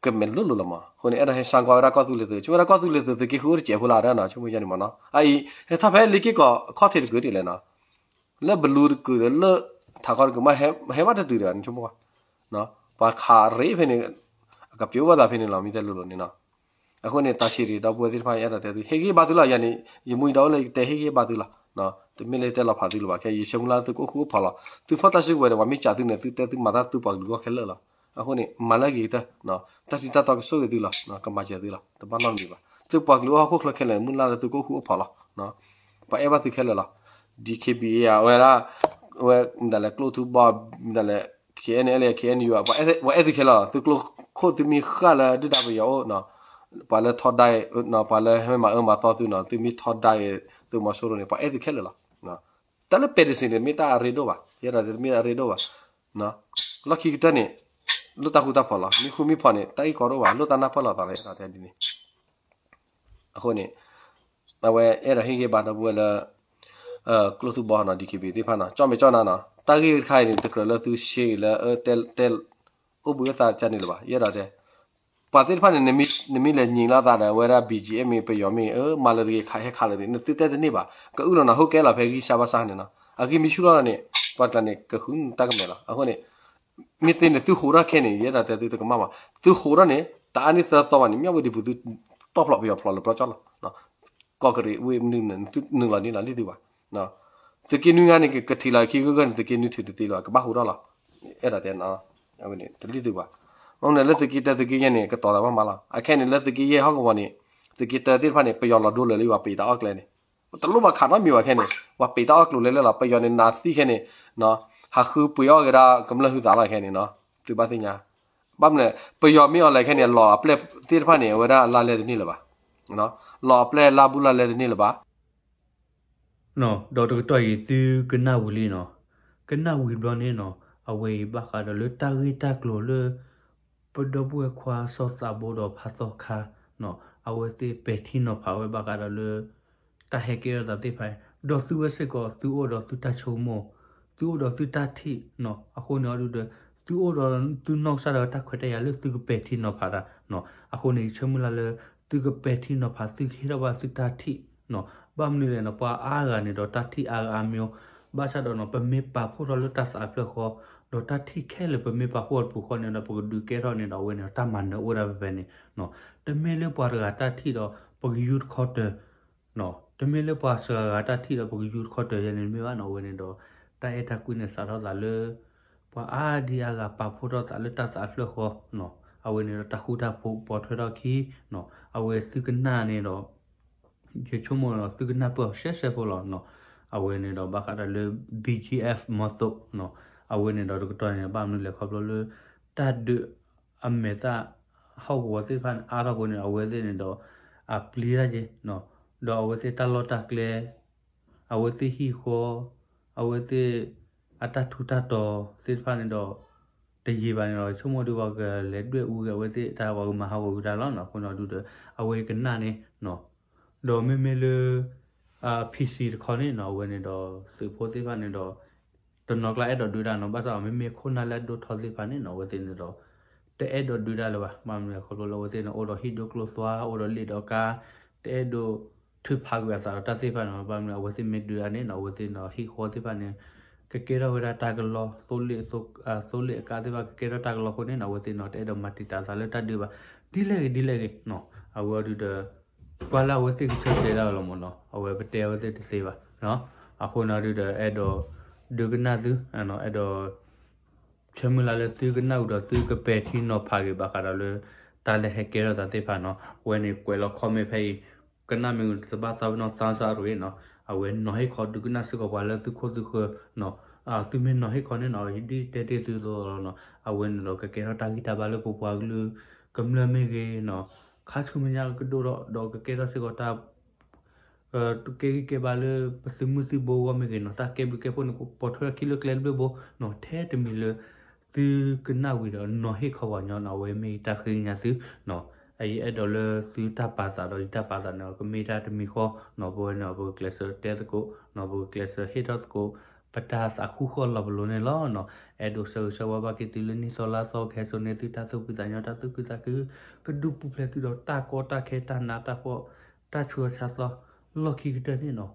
ကမဲာ်လိၤလိၤလီၤမး အဃိန့ၣ် အဲၣ်ဒိးဟဲဆါကွၢ်ဝဲဒၣ်ကီၢ်သူလ့ၤသုး ဆိဝဲဒၣ်ကီၢ်သူလ့ၤသုး သုးက့ဃုအိၣ်တစဲးဖိလၢ်ဒီးနီၤ ဆိကမိၣ်ယါန့ၣ်မးနီၤ အအံၤ ဟဲထီၣ်ဖဲလ့ၣ်က့ၣ်ကီးအခီၣ်ထံးတကုာ်ဒ်လဲၣ်နီၤ လၢဘလူးတကုာ်ဒီး လၢထးခီတကုာ်မး ဟဲဘၣ်တတုၤဒီး နဆိကမိၣ်ကွၢ် ပှၤခးရ့ဖဲန့ၣ် အကပျိဘၣ်သးဖဲန့ၣ်လီၤ မ့ၢ်တဲလိၤလိၤန့ၣ်နီၤ အဃိန့ၣ် တၢ်ဆံးတဂ့ၤ ဒီပုၢ်ဝဲၢ်သ့ၣ်တဖၣ် အဲၣ်ဒိးတဲသု ဟ့ၣ်ဂံၢ်ဘါသုလီၤ ယၤန့ၣ် ယမူယဒီအိၣ်လၢယကတဲဟ့ၣ်ဂံၢ်ဘါသုလီၤ တမ့ၢ်လၢယတဲလီၤဖးသုလၢၤဘၣ် ခဲအံၤယဆၢမုၢ်လၢ်လၢသုကအိၣ်ဃူအိၣ်ဖိးလီၤ သုဖီၣ်တၢ်စုကဝဲၤန့ၣ် ပှၤမ့ၢ်စံးသုန့ၣ် သုတဲသုမၤတၢ်သုပှၤကလုာ်ဂီၢ်ခဲလၢာ်လီၤ အဃိန့ၣ် မၤလၢအဂ့ၤကတၢၢ် တၢ်ထံတၢ်တီကဆိၣ်ဂ့ၤသုလီၤ ကမၤစၢၤသုလီၤ တဘၣ်နီတမံၤဘၣ် သုပှၤကလုာ်အိၣ်ဟီၣ်ခိၣ်ချၢခဲလၢာ်န့ၣ် မုၢ်လၢ်လၢသုကအိၣ်ဃူအိၣ်ဖိးလီၤ ပှၤအဲၣ်ဘၣ်သုခဲလၢာ်လီၤ DKBA အဝဲဒၣ် ဝဲမတၤလဲၣ် ကျိၣ်ထူဘီ မတၤလဲၣ် KNLA KNU ပှၤအဲၣ်သုခဲလၢာ်လီၤ. သုကျိခိၣ်သုမ့ၢ်ဃၣ်လၢဒုၣ်ဒါပယီၤအိၣ် ပှၤလၢထီဒါ ပှၤလၢဟဲမၤအၢမၤသီသုနီၤ သုမ့ၢ်ထီဒါသုးမီၤစိရိၤန့ၣ် ပှၤအဲၣ်သုခဲလၢာ်လီၤ. တၢ်လၢပဲတစ့န့ၣ် မ့ၢ်တၢ်အရ့ဒိၣ်ဘၣ် ယဲဒၣ်တမ့ၢ်အရ့ဒိၣ်ဘၣ်. လီၢ်ခံကတၢၢ်န့ၣ် လိၣ်တၢ်ဃူတၢ်ဖိးလီၤ. မ့ၢ်ဃူမ့ၢ်ဖိးန့ၣ် တၢ်ဂ့ၢ်ကီဒိၣ်ဘၣ် လိၣ်တၢ်နၢ်ပၢၢ်လိာ်သးလီၤ ယဲဒၣ်တဲဒ်န့ၣ် အဃိန့ၣ် အဝဲအဲၣ်ဒိးဟ့ၣ်ဂံၢ်ဘါဒီပုၢ်ဝဲၢ်လၢ ကျိၣ်သူဘီနီၤ DKBA သ့ၣ်တဖၣ်နီၤ ကၠီၣ်မဲာ်ကၠီၣ်နါနီၤ တၢ်ဂ့ၢ်တခါအံၤန့ၣ် တကြၢးလၢသုရှဲဂ့ၤလၢ တဲ အိၣ်ဘှံးအသးကန့ၣ်လၢၤဘၣ် ယဲဒၣ်တဲ ပှၤသ့ၣ်တဖၣ်န့ၣ် နမ့ၢ်လဲၤညံးလိာ်သးဒီး အဝဲဒၣ် ဘီကၠံၣ်အဲၣ်မ့ၢ် ပယီၤမ့ၢ် မၤလၢတဂ့ၤ ခးဟဲခးလၢာ်န့ၣ် နသုတဲတန့ၢ်ဘၣ် ကအုၣ်လီၤနၤဟူးကဲလီၤ ဖဲဂံၢ်စၢ်ဘါစၢ်န့ၣ်နီၤ အဂံၢ်မ့ၢ်ဆူၣ်ထီၣ်လီၤန့ၣ် ပှၤတဂၤန့ၣ် ကဃုတၢ်ကမဲာ်လီၤ. အဃိန့ၣ် မ့ၢ်သ့န့ၣ် သုဟူးထီၣ်ခဲန့ၣ် ယဲဒၣ်တဲသုတကမၣ်ဘၣ် သုဟူးထီၣ်န့ၣ် တအါန့ၢ်သၢသီဘၣ်န့ၣ် မ့ၢ်ဝဲဒံးပူၤသုတီၣ်ဖျိးပယီၤဖျိးလၢပျီကၠီၣ်လီၤ ကီၢ်ကရံးဝ့ၢ်မနုၤန့ၣ် နုာ်လီၤန့ၢ်လီၤလံသုဘၣ် သုးက့နွံဂၤန့ၣ် ကထံၣ်လီၤခံဂၢၢ်ဂၢၢ်န့ၣ် သုးက့နွံထံၣ်တသ့လၢၤဘၣ် ကဘၣ်ဟူးထီၣ်လီၤ အဲၣ်ဒိးတဲ အဝဲန့ၣ် တလံၣ်သုဘၣ် မ့ၢ်န့ၣ်လၢသုးက့တၢသုးက့ယဲၢ်န့ၣ် ကတီၤသးဘၣ်မးလီၤ အခဲန့ၣ်လၢသုးက့ယဲၢ်ဟီၣ်ကဝီၤန့ၣ် သုးက့တၢသ့ၣ်တဖၣ်န့ၣ် ပယီၤလီၤဒိလၢာ်လၢယွၤပံးတၢ်အီၣ်ကျဲန့ၣ် တလိၣ်ဘၣ်ခးနီတမံၤဘၣ်ခဲန့ၣ် ပှၤပံးတၢ်အီၣ်ကျိၤလဲၤလဲၤလီၤ ပယီၤန့ၣ်နးသံခဲန့ၣ် ဟးဃုပှ့ၤအီၣ်က့ၤဒၣ်ကမျၢၢ်ဟုသးလီၤခဲန့ၣ်နီၤ သုဘၣ်သ့ၣ်ညါ ဘၣ်မနုၤလဲၣ် ပယီၤမ့ၢ်အီၤလဲၤခဲန့ၣ် လီၤအပျဲၢ်သ့ၣ်တဖၣ်န့ၣ် အဝဲဒၣ်လါလဲတန့ၢ်လၢၤဘၣ် လီၤအပျဲၢ်လါဘူးလါလဲတန့ၢ်လၢၤဘၣ် ဒီးတကတီၢ်အံၤသုကနၣ်ဝံၤလံ, ကနၣ်ဝံၤဘျီန့ၣ်နီၤ အဝဲအံၤဘၣ်ဃးဒီးလၢတၢ်ဂ့ၢ်တၢ်ကျိၤလၢ ပဒီပုၢ်ဝဲၢ်ခွါစီၤသးဘိဒီးဖါသီခါနီၤ အဝဲသ့ၣ်ပဲာ်ထံနီၤဖးဝဲဘၣ်ဃးဒီးလၢ တၢ်ဟဲကဲထီၣ်သးသ့ၣ်တဖၣ်အံၤ ဒီးသုဝဲစ့ၢ်ကီး သုအိၣ်ဒီးသုတၢ်ဆိကမိၣ်, သုအိၣ်ဒီးသုတၢ်ထံၣ်နီၤ အဃိန့ၣ်အီၤဒုဒီး သုအိၣ်ဒီးသုနီၢ်ကစၢ်ဒၣ်ဝဲတၢ်ခွဲးတၢ်ယာ်လၢသုကပဲာ်ထံနီၤဖးတၢ်နီၤ အဃိန့ၣ် ယဆၢမုၢ်လၢ်လၢ သုကပဲာ်ထံနီၤဖး သုကဟ့ၣ်ထီၣ်ဘၣ်သုတၢ်ထံၣ်နီၤ ဘၣ်မနုၤလဲၣ်နီၤ ပှၤအါဂၤန့ၣ်ဒီးတၢ်ထံၣ်အါဂၤအါမး ဘၣ်ဆၣ်ဒီးနီၤ ပမ့ၢ်ပာ်ဖှိၣ်ထီၣ်လၢတၢ်သးအဖျၢၣ်ဃီ ဒီးတၢ်ထံၣ်ခဲလၢာ်ပမ့ၢ်ပာ်ဖှိၣ်အီၤတပူၤဃီန့ၣ်ဒီး ပကဒုးကဲထီၣ်န့ၣ်ဒီး အဝဲန့ၣ်ဒီးတၢ်မၤနၢၤအိၣ်ဒၣ်ဖဲဖဲန့ၣ်နီၤ တမ့ၢ်လၢပှၤတဂၤတၢ်ထံၣ်ဒီး ပကယူတခီတၢၤ တမ့ၢ်လၢပှၤစှၤဂၤတၢ်ထံၣ်ဒီး ပကယူတခီတၢၤယဲန့ၣ်တမ့ၢ်ဘၣ်နီၤ အဝဲန့ၣ်ဒီး တၢ်အဲၣ်တၢ်ကွံန့ၣ်စးထီၣ်သးလၢ ပှၤအါဒံအါဂၤပာ်ဖှိၣ်ထီၣ်သးလၢတၢ်သးအဖျၢၣ်ဃီနီၤ အဝဲန့ၣ်ဒီးတၢ်ဃူတၢ်ဖိးပိာ်ထွဲထီၣ်ခံနီၤ အဝဲသုကနၣ်န့ၣ်ဒီး ယဆိကမိၣ်ဒီးသုကနၢ်ပၢၢ်အီၤရှဲရှဲဖိလီၤနီၤ အဝဲန့ၣ်ဒီးဘၣ်ဃးဒီးလၢ ဘီကၠံၣ်အဲၣ်မီၢ်သိးနီၤ အဝဲန့ၣ်ဒီးတကတီၢ်န့ၣ် ဘၣ်မနုၤလဲၣ်ခီဖျိလၢ တၢ်ဒုးအမဲာ်သၣ် ဟီၣ်ကဝီၤသ့ၣ်တဖၣ်န့ၣ် အါထီၣ်အဃိန့ၣ် အဝဲသ့ၣ်န့ၣ်ဒီး အပျံၤတၢ်က့ၤ ဒီးအဝဲသ့ၣ်တၢ်လီၢ်တၢ်ကျဲ အဝဲသ့ၣ်ဟံၣ်ဃီ အဝဲသ့ၣ်အတၢ်ထူးတၢ်တီၤသ့ၣ်တဖၣ်န့ၣ်ဒီး တယံာ်ဘၣ်န့ၣ်ဒီး ဆိကမိၣ်ဒုးပှၤကလဲၤဒွဲၣ်အူဂ့ၤ အဝဲသ့ၣ်တၢ်ပှၤကမၤဟးဂီၤဝံၤတၢ်လီၤနီၤ အဃိန့ၣ်ဒုဒီး အဝဲကနၣ်န့ၣ် ဒီးမ့မ့ၢ်လၢ PC တခီန့ၣ်နီၤ အဝဲန့ၣ်ဒီး သုးဖိသ့ၣ်တဖၣ်န့ၣ်ဒီး တနီၤကျါအဲၣ်ဒိးဒုးတၢ်နီၤ ဘၣ်ဆၣ်မ့မ့ၢ်ခိၣ်နၢ်လၢအဒိၣ်ထီၣ်သ့ၣ်တဖၣ်န့ၣ်နီၤ အဝဲသ့ၣ်န့ၣ်ဒီး တအဲၣ်ဒိးဒုးတၢ်လၢၤဘၣ် ဘၣ်မနုၤလဲၣ်ခီဖျိလၢအဝဲသ့ၣ်န့ၣ် အိၣ်ဒီးဟံၣ်ဒိၣ်ကျိၣ်သွါ အိၣ်ဒီးလ့ၣ်ဒီးကါ တအဲၣ်ဒိးထုးဖးကွံာ်အသးဒီးတၢ်သ့ၣ်တဖၣ်န့ၣ် ဘၣ်မနုၤအဝဲသ့ၣ်မ့ၢ်ဒုးတၢ်န့ၣ်နီၤ အဝဲသ့ၣ်န့ၣ်ဒီးဟံၣ်ဃီသ့ၣ်တဖၣ်န့ၣ် ကကဲထီၣ်ဝဲဒၣ်တၢ်ကလီ သိလ့ၣ်အကါသ့ၣ်တဖၣ် ကကဲထီၣ်တၢ်ကလီအဃိန့ၣ်နီၤ အဝဲသ့ၣ်န့ၣ်ဒီး တအဲၣ်ဒိးမၤတံာ်တာ်သးလၢတၢ်ဒုးဘၣ် ဒ်လဲၣ်ဂ့ၤဒ်လဲၣ်ဂ့ၤနီၤ အဝဲအီၤဒုဒီး ကွၢ်လၢအဝဲသ့ၣ်ကဆၢတဲာ်ဒၣ်ဝဲလီၤမ့ၢ်နီၤ အဝဲပတဲအဝဲသ့ၣ်တသ့ဘၣ် အဃိန့ၣ်ဒုဒီး အဲၣ်ဒိး ဒုးကနၣ်သု အဲၣ်ဒိး ဆၢမုၢ်လၢ်လၢသုကနၣ်ဝံၤဒီးသုကပဲာ်ထံနီၤဖးက့ၤဘၣ်ဃးဒီးလၢ တၢ်လၢဟဲကဲထီၣ်သးသ့ၣ်တဖၣ်နီၤ အဝဲန့ၣ်ကွဲးလီၤ comment ဖဲအံၤ ကနၣ်မ့ၢ်ဂ့ၤတဘၣ်သးပ့ၤနီၣ် သးစၢ်ရ့နီၤ အဝဲနီၤဟ့ၣ်ခီဒုးကနၣ်စ့ၢ်ကီးပှၤလၢသုခိၣ်သုဃၢၤနီၤ သုမ့ၢ်နီၤဟ့ၣ်ခီန့ၣ်နီၤ ဒ်တဲတ့ၢ်သုသိးလီၤနီၤ အဝဲန့ၣ်ဒီးကကဲထီၣ်တၢ်ဂံၢ်တၢ်ဘါလၢပပှၤကလုာ်ကမျၢၢ်မ့ၢ်ဂ့ၤနီၤ ခါဆူမဲာ်ညါကဒိၣ်ထီၣ်ဒီးကကဲထီၣ်စ့ၢ်ကီးတၢ် ကဲဂံၢ်ကဲဘါလၢပသုးမုၢ်သံၣ်ဘိအဂီၢ်မ့ၢ်ဂ့ၤနီၤ တၢ်ကဲဘျုးကဲဖှိၣ်န့ၣ် ပိာ်ထွဲထီၣ်ခံလၢကျဲတဘျုးဘိနီၤ ထဲတမံၤလၢ သုကနၣ်ဝံၤဒီးနီၤဟ့ၣ်ခီပှၤညီနီၤ အဝဲမ့ၢ်တၢ်ဃ့ကညးသုနီၤ အယအဲၣ်ဒိးလၢသုတၢ်ပာ်သးဒီးယတၢ်ပာ်သးန့ၣ် ကမ့ၢ်တၢ်တမံၤဃီနီၤ ပဝဲန့ၣ် ပကကျဲးစၢးတဲသကိးနီၤ ပကကျဲးစၢးဟ့ၣ်ထီၣ်သကိး ပတၢ်သးဃူဃီလီၤပလိာ်န့ၣ်လီၤနီၤ အဲၣ်ဒိးဆၢဂ့ၤဆၢဝါဘၣ်က့ၤသုလၢနံၣ်သီလါသီ ကဟဲစိာ်န့ၢ်သုတၢ်သူၣ်ဖှံသးညီ တၢ်သူၣ်ခုသးခု ကဒုးပူၤဖျဲးသုဒီးတၢ်ကီတၢ်ခဲတၢ်နးတၢ်ဖှီၣ် တၢ်ဆူးတၢ်ဆါသီ လီၢ်ခံကတၢၢ်န့ၣ်နီၤ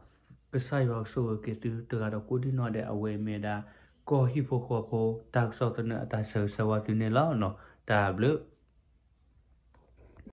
ကစၢ်ယွၤကဆိၣ်ဂ့ၤက့ၤသုတဂၤဒီးကိးဒံၣ်နီၣ်ဒဲး အဝဲမ့ၢ်ဒၣ် ကီၢ်ဟံၣ်ဖိဃီဖိ တၢ်ကစီၣ်သနၢၣ်အတၢ်ဆၢဂ့ၤဆၢဝါသုန့ၣ်လီၤနီၤ တၢ်ဘျုး